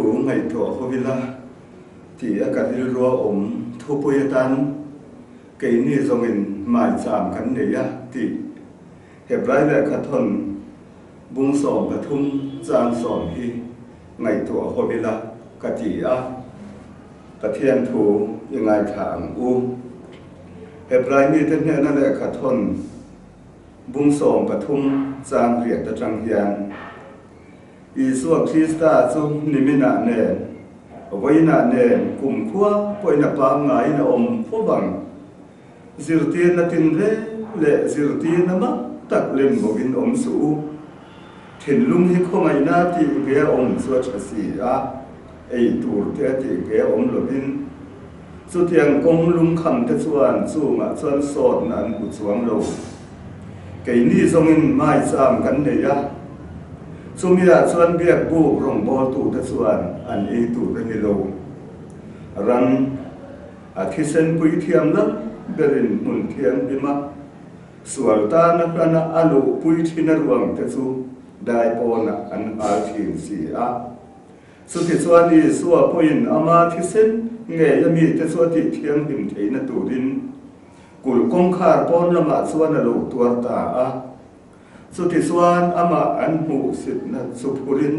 thu ngaihtuah ho ila ti a ka rilrua awm thupui atan keini zawngin maicham kan nei a tih Hebrai lehkhathawn bung 13 chang 10 hi ngaihtuah ho ila ka ti a, Pathian thu i ngaithla ang u. Hebrai mite hnena lehkhathawn bung 13 chang 8 atang hian Isua Krista chu niminah nen, vawiinah nen kumkhua pawhin a pangngaiin a awm fo vang. Zirtirna tinreng leh zirtirna mak tak lem bawkin awm suh u. Thinlung hi khawngaihna tih nge a awm chu a tha si a, ei tur te a tih nge a awm lovin. Chutiang kawng lungkham te chuan chungah chuan sawtna an hmu chuang lo. Keini zawngin maicham kan nei a, chumiah chuan biak buk rawngbawltute chuan an ei tur a ni lo. Ram a thisen puithiam lal berin hmun thianghlima sual tana hlana a luhpui thin a ruangte chu dai pawnah an hal thin si a. Chutichuan Isua pawhin ama thisen ngei a mite chu a tihthianghlim theihna turin Kulh kawngkhar pawn lamah chuan a lo tuar ta a, chutichuan amah an hmuhsitna chu phurin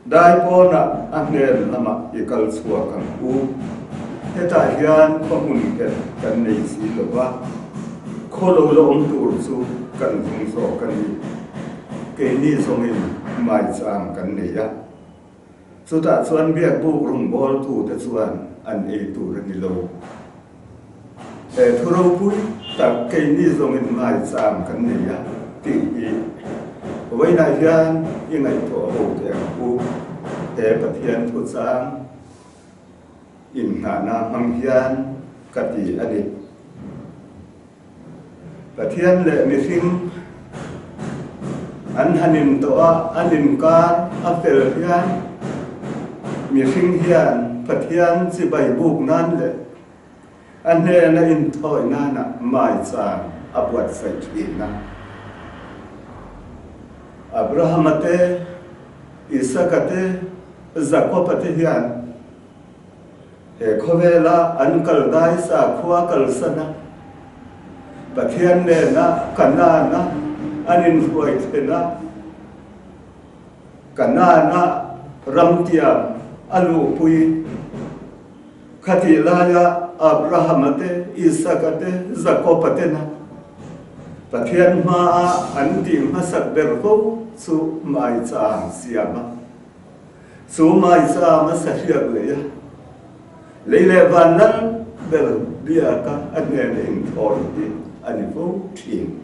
dai pawnah a hnen lamah i kal chhuak ang u. Hetah hian khaw hmun nghet kan nei si lo va, khaw lo la awm tur chu kan vung zawk a ni. Keini zawngin maichang kan nei a, chutah chuan biakbuk rawngbawltute chuan an ei tur a ni lo. He thu ropui tak keini zawngin ngaichang kan nei a tih hi vawiinah hian i ngaihtuah ho teh ang u. He Pathian thuchang inngahna hmang hian ka ti a ni. Pathian leh mihring an han intawh a, an inkar a fel hian mihring hian Pathian chibai buk nan leh a hnena inthawi nana maichang a buatsaih thin a. Abrahama te, Isaka te, Jakoba te hian He khawvela an kal dai sakhua kalsan a, Pathian nena Kanaan-a an inhruai thlen a, Kanaan-a ramtiam a luhpui. Khatih laia Abrahama te, Isaka te, Jakoba tena Pathian hmaa an tih hmasak ber fo chu maichang siam a. Chu maicham a sahriak lei a, lei leh van lal ber biaka a hnena inthawn hi a ni fo thin.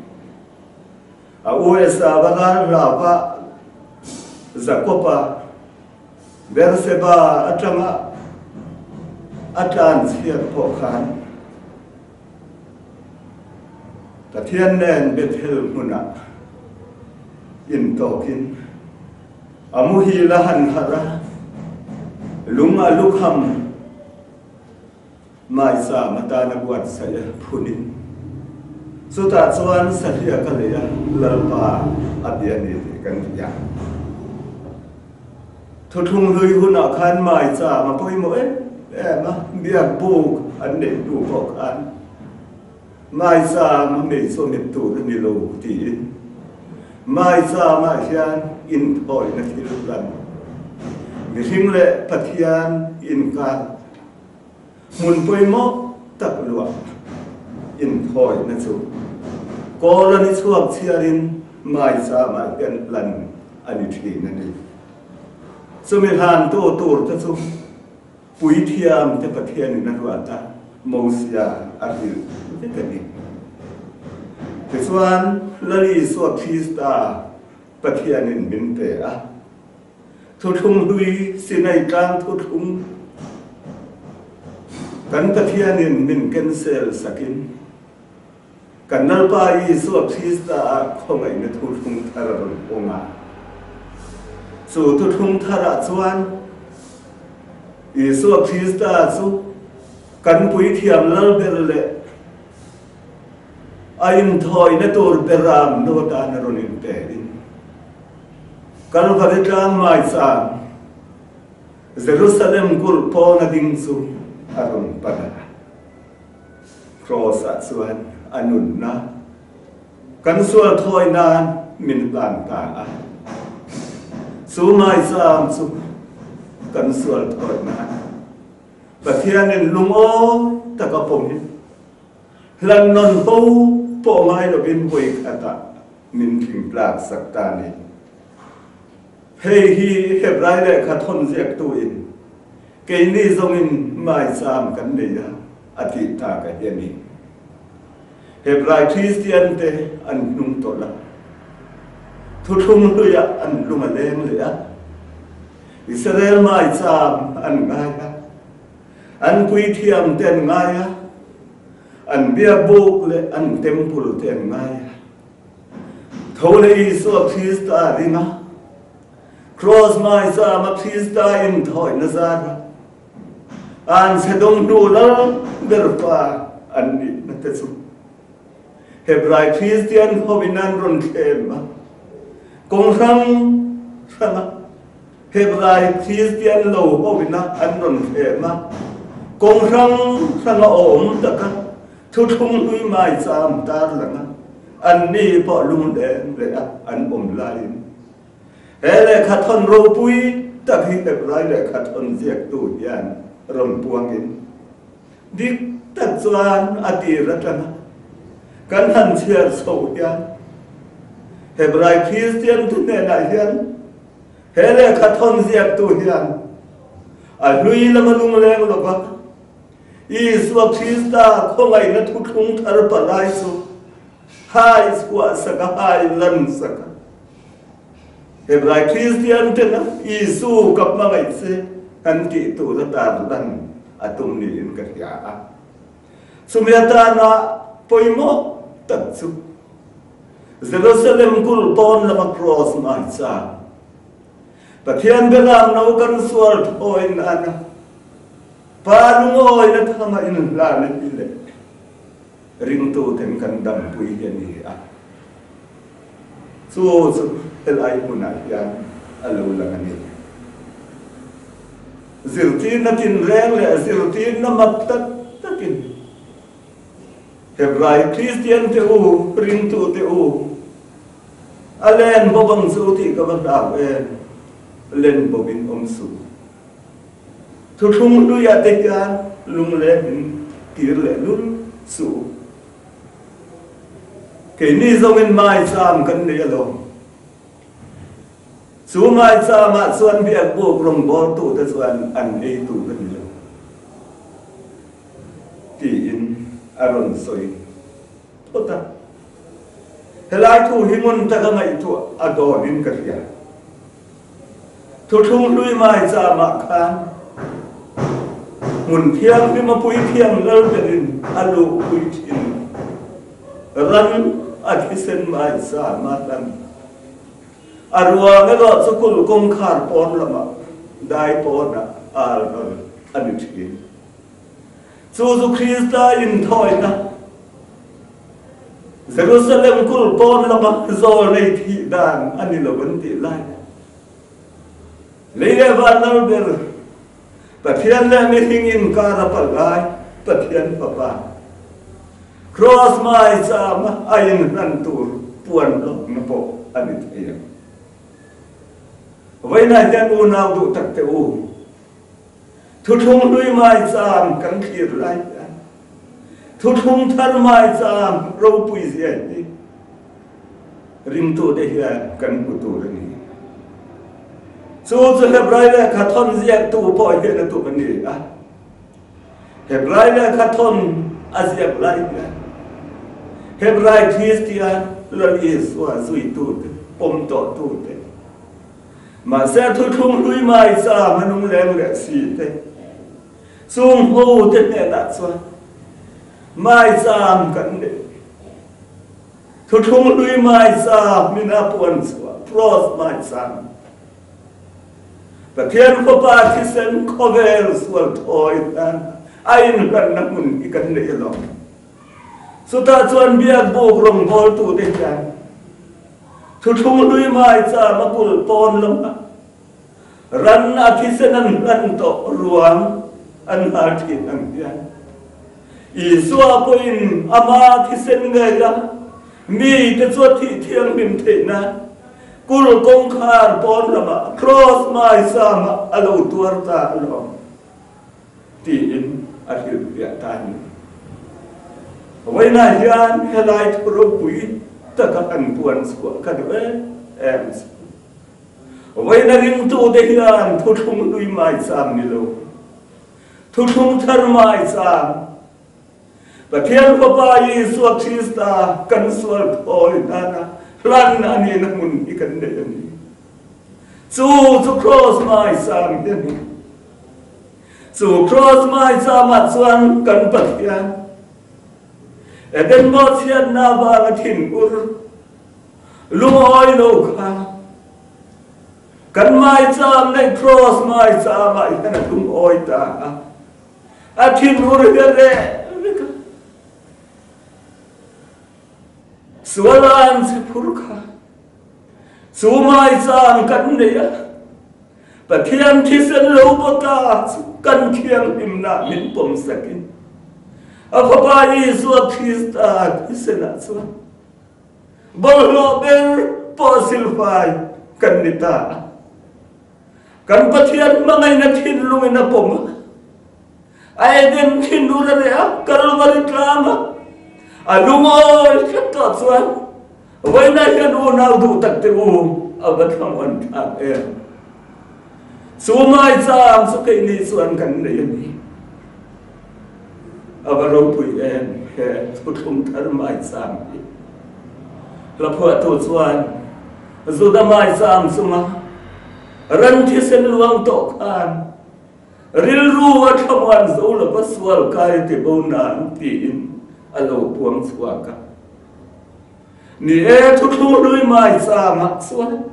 A USA va ral hlauva Jakob-a Berseba atanga a tlan chhiat pawh khan Pathian nen Bethel hmunah intawkin A muhil a han harh a, lung a lukham maicham atana buatsaih a phunin chutah chuan sahliak a lei a, Lalpa a bia ni tih kan hria. Thuthlung hlui hunah khan maicham a pawimawh em em a, biak buk an neih hnu pawh khan Maicham a mei chu mit tur a ni lo tiin Maichamah hian inthawina thil hlan mihring leh Pathian inkar hmun pawimawh tak luah inthawina chu kawl a ni chhuak chhiarin Maichamah hian hlan a ni thin a ni. Chumi hlantu tur te chu Puithiam te Pathianin a ruat a, Mosia a hrilh vek a ni. Tichuan, Lal Isua Krista Pathianin min pe a, Thuthlung hlui Sinai tlang thuthlung kan Pathianin min cancel sakin, kan Lalpa Isua Krista ah khawngaihna thuthlung thar a rawn awm a. Chu thuthlung tharah chuan Isua Krista chu kan puithiam lal ber leh a inthawina tur beram nu atan a rawn inpehin Kalvari tlang maichang. Jerusalem kulh pawna ding chu a rawn pan a. Kraws-ah chuan a nunna kan sual thawi nan min hlan ta a. Chu maicham chu kan sual thawi nan Pathianin lungawi taka pawmin hlan nawn fo pawh ngai lovin vawi khatah min thingtlak sak ta a ni. Hei hi Hebrai lehkha thawn ziaktuin keini zawngin maicham kan nei a, a tih tak a hi a ni. Hebrai Kristiante an hnung tawlh a, thuthlung hluiah an lung a leng leh a, Israel maicham an ngai a, an puithiamte an ngai a, an biakbuk leh an temple te an ngai a. Tho leh Isua Krista ring a, Kraws maichama Krista inthawihna zara an chhe dawng hnu lal ber pa an nihna te chu Hebrai Kristian hovin an rawn thlem a, kawng hrang hranga Hebrai Kristian lo hovina an rawn thlem a, kawng hrang hranga awm taka Thuthlung hlui maicham tar lang a, anni pawh lungleng leh a an awm laiin he lehkha thawn ropui tak hi Hebrai lehkha thawn ziaktu hian rawn puangin dik tak chuan a tir atanga kan han chhiar chho hian Hebrai Kristian te hnenah hian he lehkha thawn ziaktu hian a hlui lama lungleng lova Isua Krista khawngaihna thuthlung thar palai chu hai chhuah sak a, hai lan sak a. Hebrai Kristian tena Isu ka hmangaih che an tih tur a tar lan a tum niin ka hria a. Chumi atana pawimawh tak chu Jerusalem kulh pawn lama kraws maichang Pathian bialam no kan sual thawi nana Pa lungawina thama inhlan a hi le ringtuten kan dampui hi a ni a. Chu chu helai hmunah hian a lo lang a ni. Zirtirna tinreng leh zirtirna mak tak takin Hebrai Kristian te u, ringtute u, a len bawk ang chu tih ka va hlau em, len bawkin awm suh. Thuthlung hluiah te hian lungleng in kir leh lul suh u. Keini zawngin maicham kan nei alawm. Chu maichamah chuan biakbuk rawngbawltute chuan an ei tur a ni lo tiin a rawn sawi phawt a. Helai thu hi ngun taka ngaihtuah a dawnin ka hria. Thuthlung hlui maichamah khan hmun thianghlim a puithiam lal berin a luhpui thin. Ran a thisen maicham a hlan. A ruang erawh chu kulh kawngkhar pawn lamah dai pawnah al ral a ni thin. Chu chu Krista inthawina Jerusalem kulh pawn lama zawl nei thih dan a ni lo an tih lai. Lei leh van lal ber Pathian leh mihring inkar a palh lai Pathian Fapa Kraws maichama a inhlan tur puan lawkna pawh a ni thei ang. Vawiinah hian unau duh tak teh u. Thuthlung hlui maicham kan thlir lai hian thuthlung thar maicham ropui zia hi ringtute hian kan hmu tur a ni. Chu chu Hebrai lehkha thawn ziaktu pawh hian a tum a ni a. Hebrai lehkha thawn a ziak lai hian Hebrai Kristian Lal Isua zuitute, pawm tawhtute, Mahse a thuthlung hlui mai cham a nung leng leh si te, chung ho te hnenah chuan mai cham kan nei. Thuthlung hlui mai cham min a puan chhuah cross mai cham. Pathian Fapa thisen khawvel sual thawi hlan a inhlanna hmun hi kan nei alawm. Chutah chuan biakbuk rawngbawltute hian thuthlung hlui maicham a kulh pawn lama. Ran a thisen an hlan tawh ruang an hal thin ang hian Isua pawhin ama thisen ngei a mite chu a thih thianghlim theih nan kul kawngkhar pawn lamah kraws maisama a lo tuar ta alawm tiin a hrilhfiah ta a ni. Vawiinah hian helai thu ropui taka han puan chhuah ka duh em em chu. Vawiina ringtute hian thuthlung hlui maichang ni lo, thuthlung thar maichang, Pathian Fapa Isua Krista kan sual thawi nana hlan a nihna hmun hi kan nei a ni. Chu chu Kraws maichang hi a ni. Chu Kraws maichangah chuan kan Pathian Eden bawhchhiatna avanga thinur Lungawi lo kha kan maicham leh Kraws maichamah hian a lungawi ta a, a thinur hi a reh vek a. Sualan chhe phur kha chu maicham kan nei a, Pathian thisen lo bawta chu kan thianghlimna min pawm sakin a Fapa Isua Krista thisenah chuan Bawlhhlawh ber pawh silfai kan ni ta a. Kan Pathian hmangaihna thinlungin a pawm a. A Eden thinur a reh a, Kalvari tlang a. A lungawi tlat tawh chuan vawiinah hian unau duh tak te u a va thlamuan thlak em. Chu maichang chu keini chuan kan nei a ni. A va ropui em he thuthlung thar maichang hi. Hlaphuahtu chuan Juda maichang chunga ran thisen luang tawh khan rilru a thlamuan zo lova sual kai ti bo nan tiin a lo puang chhuak a. Ni e, thuthlung hlui maichangah chuan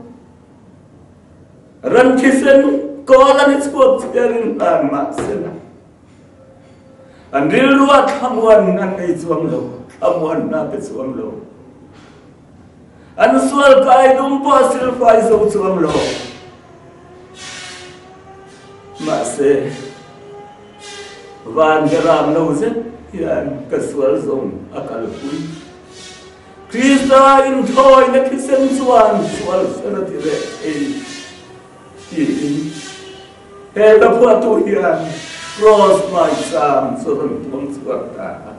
Ran thisen kawl an i chhuak chiarin hlan mah sela, an rilruah thlamuan an nei chuang lo, thlamuanna pe chuang lo. An sual kai dum pawh a silfai zo chuang lo. Mahse, van ka ram lo zet hian ka sual zawng a kalpui. Krista inthawina thisen chuan sual ser a ti reh thei tiin he hla phuahtu hian kraws maicham chu a rawn puang chhuak ta a.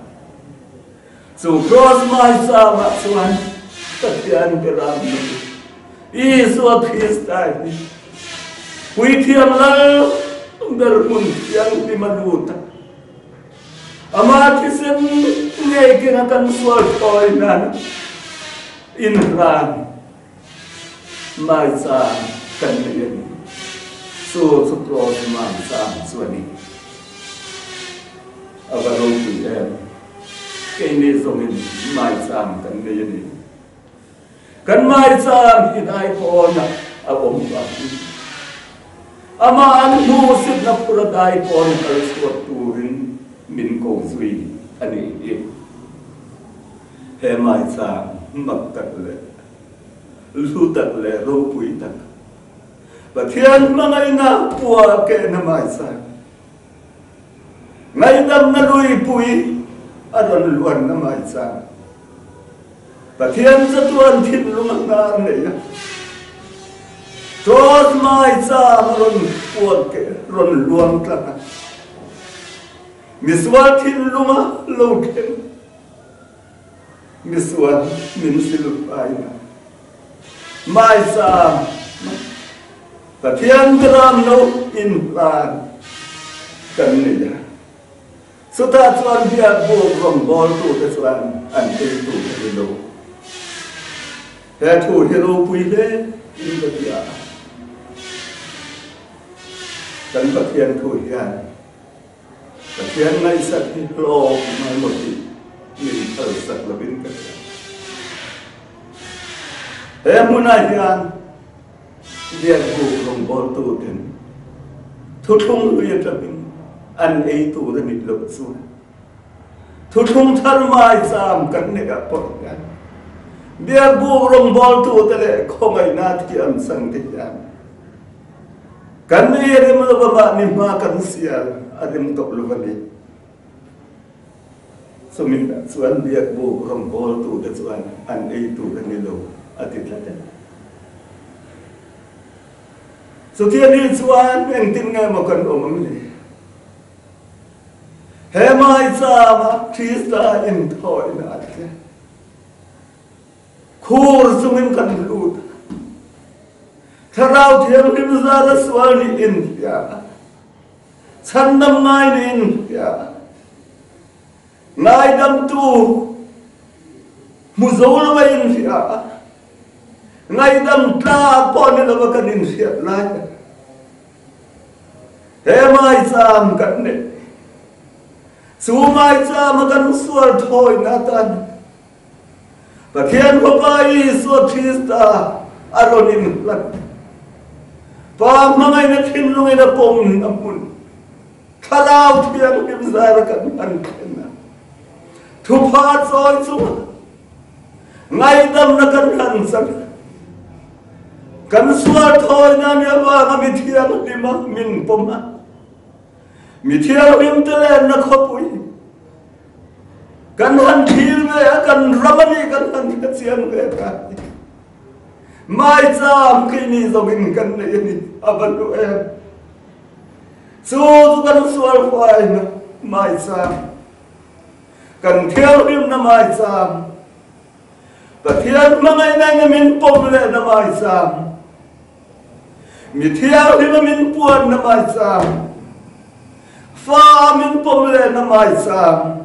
Chu kraws maichamah chuan Pathian Beram Nu Isua Krista hi Puithiam Lal ber hmun thianghlim a lut a. Amah thisen ngei keng a kan sual thawi nan inhlan maichang kan nei a ni. Chu chu kraws maichang chu a ni. A va ropui em! Keini zawngin maichang kan nei a ni. Kan maichang hi hnai pawnah a awm vangin amah an hmuhsitna phur a dai pawn kal chhuak turin min ko zui a nih hi. He maichang mak tak leh lu tak leh ropui tak Pathian hmangaihna pua kehna maichang Ngaihdamna luipui a rawn luanna maichang Pathian chatuan thinlung a hnar nei a, Kraws maichang a rawn puak ke rawn luang tlang a, Misual thinlung a lo thleng, Misual min silfaina maichang Pathian ram lo inhlan kan nei a. Chutah chuan biakbuk rawngbawltute chuan an ei tur a ni lo. He thu hi ropui hle in ka ti a. Kan Pathian thu hian Pathian ngaihsak hi hlawk mai maw tih min phalsak lovin ka hria. He hmunah hian Biakbuk rawngbawltuten thuthlung hlui atangin an ei tur a nih loh chuan thuthlung thar maicham kan neih ah pawh hian Biakbuk rawngbawltute leh khawngaihna thiam changte hian. Kan ei a rem lo va, mahni hma kan sial a rem tawh lo a ni. Chumi chuan biakbuk rawngbawltute chuan an ei tur a ni lo a ti tlat a. Chutia ni chuan engtin nge maw kan awm ang le? He maichama Krista inthawina a tia. Khur chungin kan lut a. Thlarau Thianghlim zara sual nih in hria a. Chhandam ngai nih in hria a. Ngaidamtu hmu zo lo a in hria a. Ngaidam tlak pawh ni lo a kan inhriat lai a. He maicham kan neih. Chu maicham a kan sual thawina atan Pathian Fapa Isua Krista a rawn inhlat. Pa hmangaihna thinlungin a pawm a hmun. Thlarau Thianghlim zara kan hman thlen a. Thupha chawi chunga ngaidamna kan hlan chang a. Kan sual thawina mi avanga mi thianghlima min pawm a. Mi thianghlim te lenna khawpui kan han thlir ve a, kan ram a nih kan han hre chiang ve ta hi. Maicham keini zawngin kan nei a ni, a va hlu em. Chu chu kan sual huaina maicham, kan thianghlimna maicham, Pathian hmangaihna in min pawm lehna maicham, Mi thianghlim a min puanna maicham, fa a min pawm lehna maicham,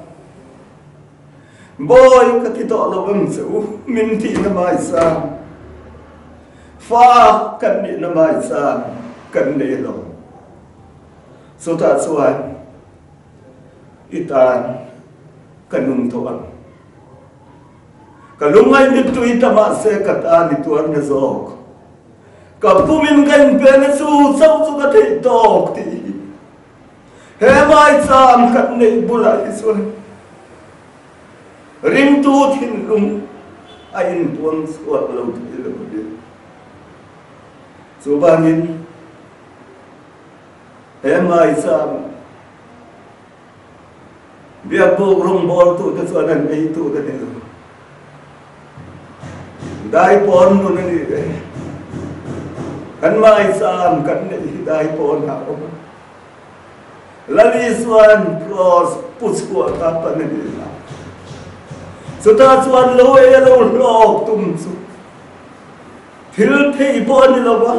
Bawi ka ti tawh lo ang che u, min tihna maicham, fa kan nihna maicham kan nei lo. Chutah chuan i tan ka nung tawh ang. Ka lungngaih mittui ta mahse ka tan i tuarna zawk. Ka pumin ka inpena chu chauh chu ka theih tawk tih hi he maicham kan neih bulah hi chuan ringtu thinlung a inpuang chhuak lo thei lo a ni. Chuvangin he maicham Biakbuk rawngbawltute chuan an eitu te ni lo. Daipawn nun a ni e. Kan maicham kan neih hi daipawn a awm a. Lal Isuan kraws pu chhuah kha pan a ni a. Chutah chuan lo ei a lo hlawk tum chu Thil thei pawh a ni lo va,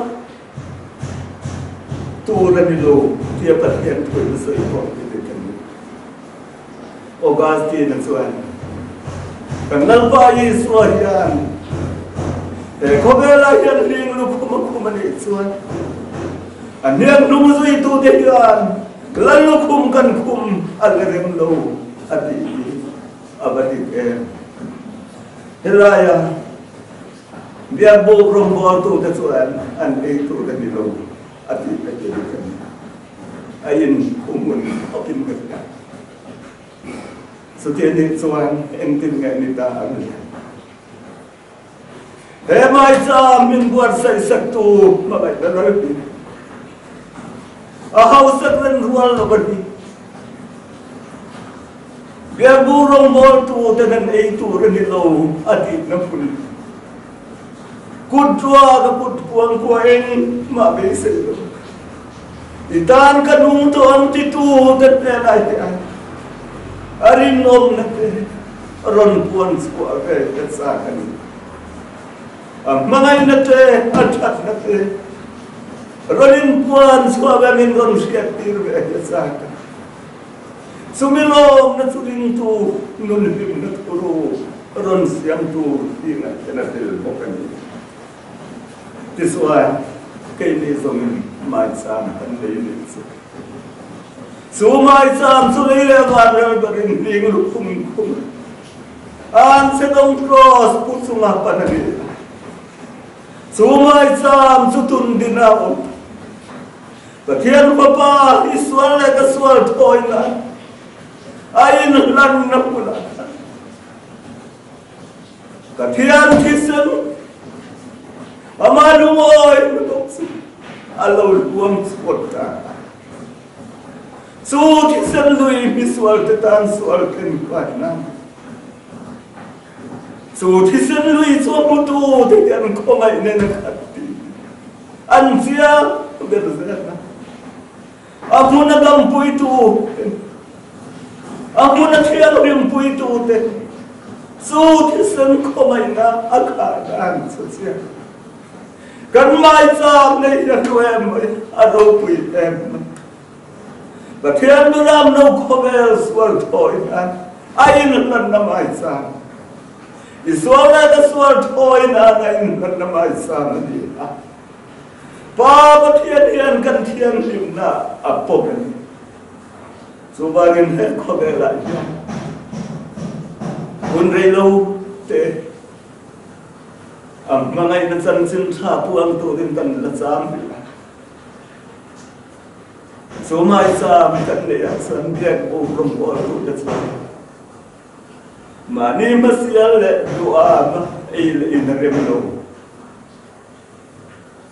tur a ni lo tia Pathian thuin a sawi pawh hi dik a ni. Augustine-a chuan, Kan Lalpa Isua hian he khawvelah hian hling lukhum a khum a nih chuan a hniam hnung zuitute hian Lal lukhum kan khum a la rem lo a tih hi a va dik em? Helaia Biakbuk rawngbawltute chuan an ei tur a ni lo a tih ka ti dik a ni. A in khuhmun khawpin ka hria. Chuti nih chuan engtin nge ni ta ang le? He maicham min buatsaih saktu hmangaihna lalpi a hausak ren rual lo a ni. Biakbu rawngbawltu ten an ei tur a ni lo a tihna hmun. Kut ruak a kut kuang kua eng mah beisei lo. I tan ka nung tawh ang titu te hnenah hian a rinawmna te rawn puan chhuah ve ka chak a ni. A hmangaihna te, a thatna te rawn inpuan chhuah ve min rawn hriattir ve ka chak a. Chumi lawmna chu ringtu nun hlimna thuru rawn siam tur tihna hian a tel bawk a ni. Tichuan, keini zawngin maicham kan nei leh chu. Chu maicham chu lei leh van rel berin hling lukhum khum a, an che dawng kraws pu chunga pan a ni a. Chu maicham chu tun dina awm. Pathian Fapa i sual leh ka sual thawi nan a inhlanna hmunah khan Pathian thisen amah lungawi hnu bawk chu. a lo luang chhuak ta a. Chu thisen lui misualte tan sual thlen kai nan chu thisen lui chu a hmutu te hian khawngaih nen a khat tih an chiang ber zel a. A hmun a dampuitu te, a hmun a thianghlimpuitu te chu thisen khawngaihna a khah dan chu chiang. Kan maicham nei hi a hlu em mai, a ropui em mai. Pathian Miram no khawvel sual thawi nan a inhlanna maicham. I sual leh ka sual thawi nan a inhlanna maicham a ni a. Pa Pathian hian kan thianghlimna a pawm a ni. Chuvangin he khawvelah hian hun reilo te A hmangaihna chanchin tha puang turin kan la cham rih a. Chu maicham kan neih ah chuan biak buk rawngbawltu te chuan mahni hmasial leh duham ei leh in a rem lo.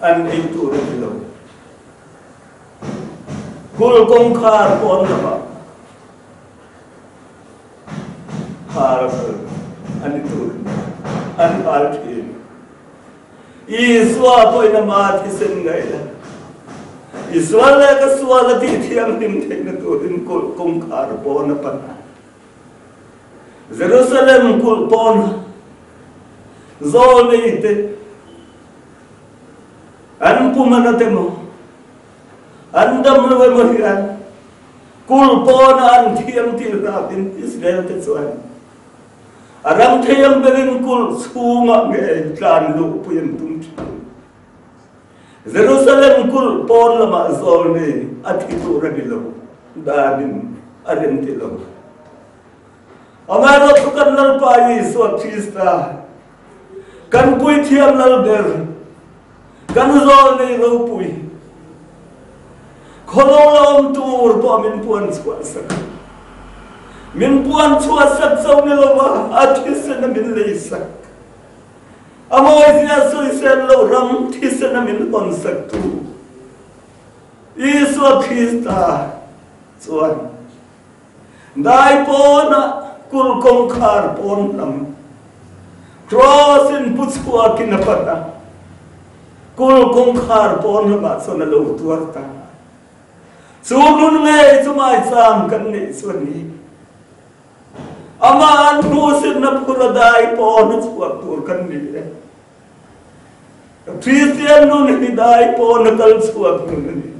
An ei tur a ni lo. Kul kawngkhar pawn lamah Hal a ni tur an hal thin. Isua pawhin ama thisen ngaih a, i sual leh ka sual a tih thianghlim theihna turin kulh kawngkhar pawn a pan a. Jerusalem kulh pawn zawlnei te an pum a nat emaw, an dam lo emaw hian Kul pawna an thiam tih hlakin Israel te chuan a ram thei ang berin kul chhungah ngei tlan luhpui an tum thin. Jerusalem kul pawn lamah zawlni a thi tur a ni lo, danin a rem ti lo. Amaherawhchu kan Lalpa Isua Krista, kan Puithiam Lalber, Kan zawlnei ropui, khawlo la awm tur pawh min puan chhuah sak a. Min puan chhuah sak cho ni lova a thisen a min lei sak. A mawizia sawisel lo ram thisen a min hawn sak tu Isua Krista chuan Dai pawnah kulh kawngkhar pawn lam Cross in pu chhuakin a pan a, kulh kawngkhar pawn lamah chuan a lo tuar ta. Chu hmun ngei chu maicham kan neih chu a ni. Amah an hmuhsitna phur a dai pawn a chhuak tur kan ni e. Kristian nun hi dai pawn a kal chhuak nun a ni.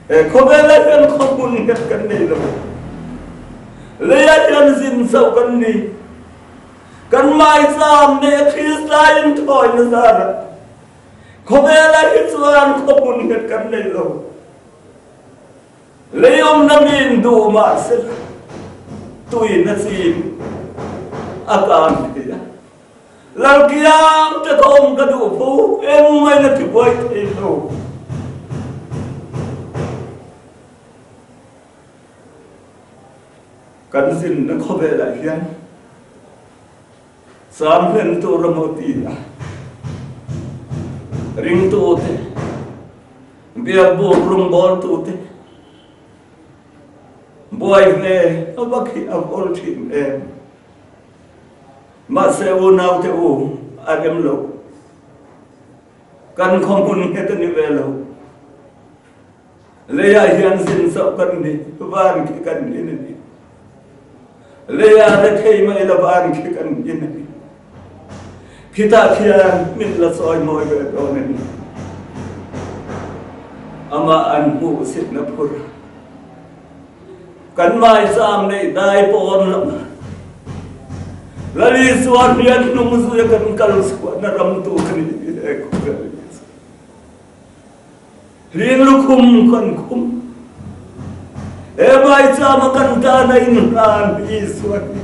He khawvelah hian khawhmun nghet kan nei lo. Leiah hian zin chauh kan ni. Kan maicham nei a Krista inthawina zarah khawvelah hi chuan khawhmun nghet kan nei lo. Lei awmna min duh mahsela tuina chim a kang thei a. Lalkiang te ka awm ka duh fo, engmah in a tibuai thei lo. Kan zinna khawvelah hian cham hlen tur a maw ti a, ringtu te, biakbuk rawngbawltu te buai hle a va khi a awl thin em. Mahse unaute u a rem lo. Kan khaw hmun nghet a ni ve lo. Leiah hian zin chauh kan ni, van khi kan in a ni. Leiah rethei mai la van khi kan in a ni. Khitah khian min la chawimawi ve dawn a ni. Amah an hmuhsitna phur. Kan maicham neih dai pawn lam Lal Isua hriat hnung zuia kan kal chhuahna ram tur a ni tih he khawvel hi chu hling lukhum kan khum. He maichama kan tana inhlan Isua hi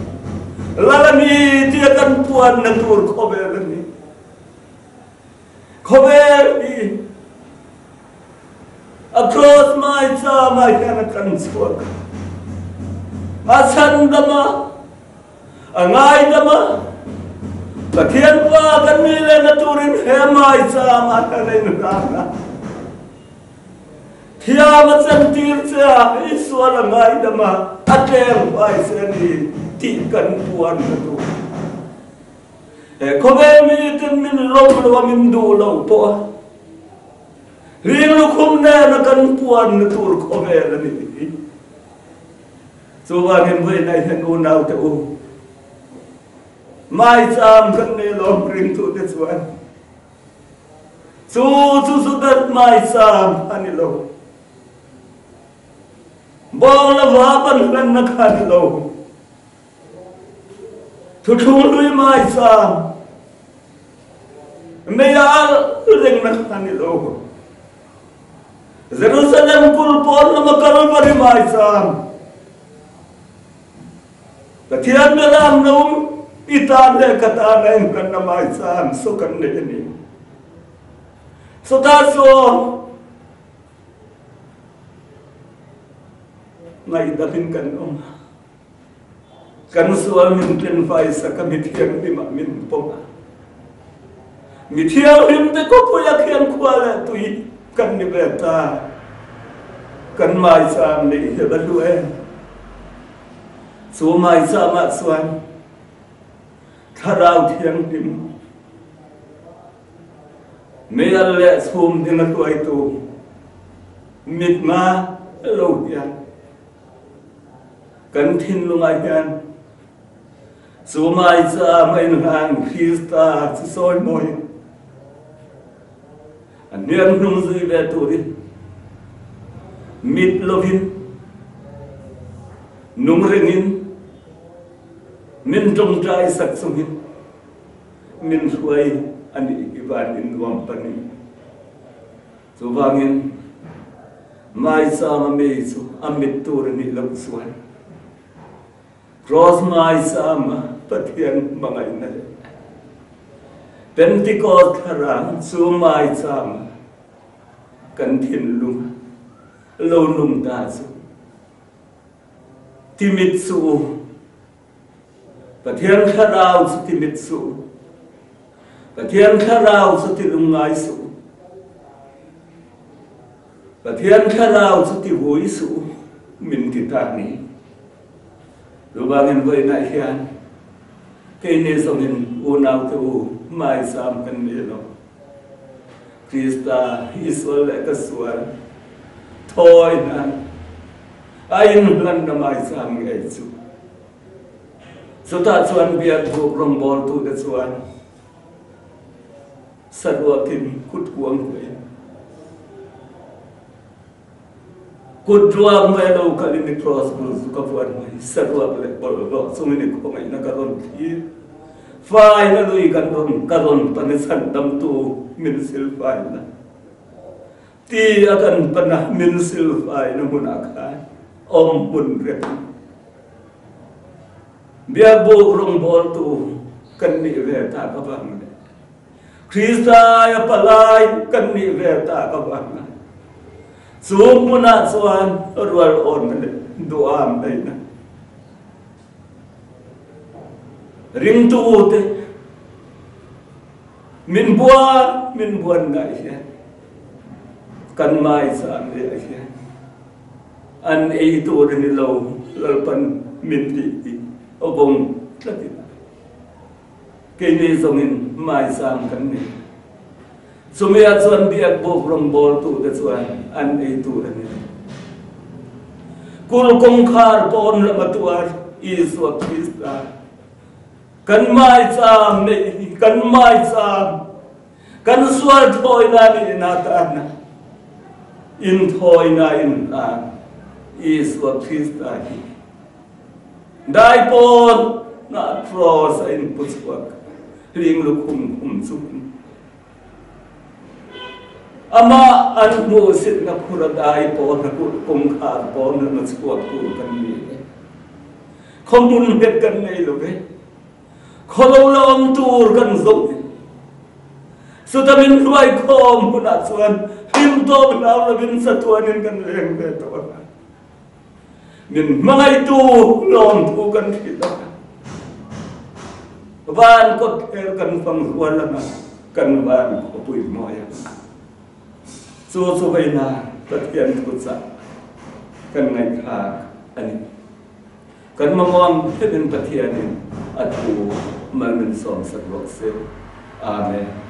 Lal a ni tia kan puanna tur khawvel a ni. Khawvel hi a cross maicham ah hian a kan chhuak a, a chhandam a, a ngaidam a, Pathian Pa kan nih lehna turin he maicham ah hian a inhlan a. Thiam a chantir che a, i sual a ngaidam a, a tleng fai che a ni tih kan puan ka duh. He khawvel miten min lawm lo a, min duh lo pawh a, hling lukhum nena kan puanna tur khawvel a ni hi. Chuvangin vawiinah hian unaute u, maicham kan nei lawm ringtute chuan Chu chu Judat maicham a ni lo. Bawng lova ban hlanna kha a ni lo. Thuthlung hlui maicham mei a alh rengna kha a ni lo. Jerusalem kulh pawn lama Kalvari maicham Pathian bialam na um i tan leh ka tan a inhlanna maicham saw kan nei a ni. Sawtah chuan ngaihdam in kan awm a, kan sual min tlenfai sak a, mi thianghlim ah min pawm a. Mi thianghlim te khawpui a khian khua leh tui kan ni ve ta. Kan maicham neih hi a va hlu em! Chu maichamah chuan Thlarau Thianghlim meial leh chhum ding a hruaitu mitma lo hian kan thinlungah hian Chu maicham a inhlan Krista chu sawi mawi a hniam hnung zui ve turin mit lovin nung ringin min tawngtai sak chungin min hruai a nih hi van in nuam panin. Chuvangin maicham a mi chu a mit tur a nih loh chuan Cross ngaisang Pathian hmangaihna leh Pentecost thlarang chu ngaichang kan thinlung lo nung ta chu timit suh u. Pathian thlarau chu timit suh u. Pathian thlarau chu tilungngai suh u. Pathian thlarau chu tivui suh u min ti ta ni. Chuvangin vawiinah hian keini zawngin unaute u hmaizam kan ni lo. Krista i sual leh ka sual thawi nan a inhlanna hmaizam ngei chu. Chutah chuan biakbuk rawngbawltute chuan saruakin kut kuang kuahin Kut ruak mai lo kal in i cross bul zu ka vuan mai, saruak leh bawlhhlawh chungin i khawngaihna ka rawn thlir. Faina lui kan rawn ka rawn pan i chhandamtu min silfaina ti a kan pan a, min silfaina hmunah khan awm hmun rem biakbuk rawngbawltu kan nih ve tak avang leh Krista a palai kan nih ve tak avanga chu hmunah chuan rual awnna leh duham daihna ringtute min buan min buan ngai hian kan maicham leh hian an ei tur a ni lo Lalpan min tih hi a vawng tlatin. Keini zawngin maicham kan nei. Chumia chuan biakbuk rawngbawltute chuan an ei tur a ni. Kul kawngkhar pawn lama tuar Isua Krista kan maicham neih hi kan maicham kan sual thawina nihna tana inthawina inhlan Isua Krista hi Dai pawn ah cross a inpu chhuak hling lukhum khum chung amah an hmuhsitna phur a dai pawn a kulh kawngkhar pawn a chhuak tur kan ni e. Khawhmun nghet kan nei lo ve. Khawlo la awm tur kan zawh e. Chuta min hruai khawm hunah chuan hlim tawp hlau lovin chatuanin kan leng ve tawh ang a. Min hmangaihtu lawmthu kan hrilh a, van kawtthler kan fang rual ang a, kan van khawpui hnuai ang. Chu chu vawiina. Pathian thuchah kan ngaihthlak a ni. Kan mamawh ang theuhin Pathianin a thu mal min sawmsak rawh se. Amen.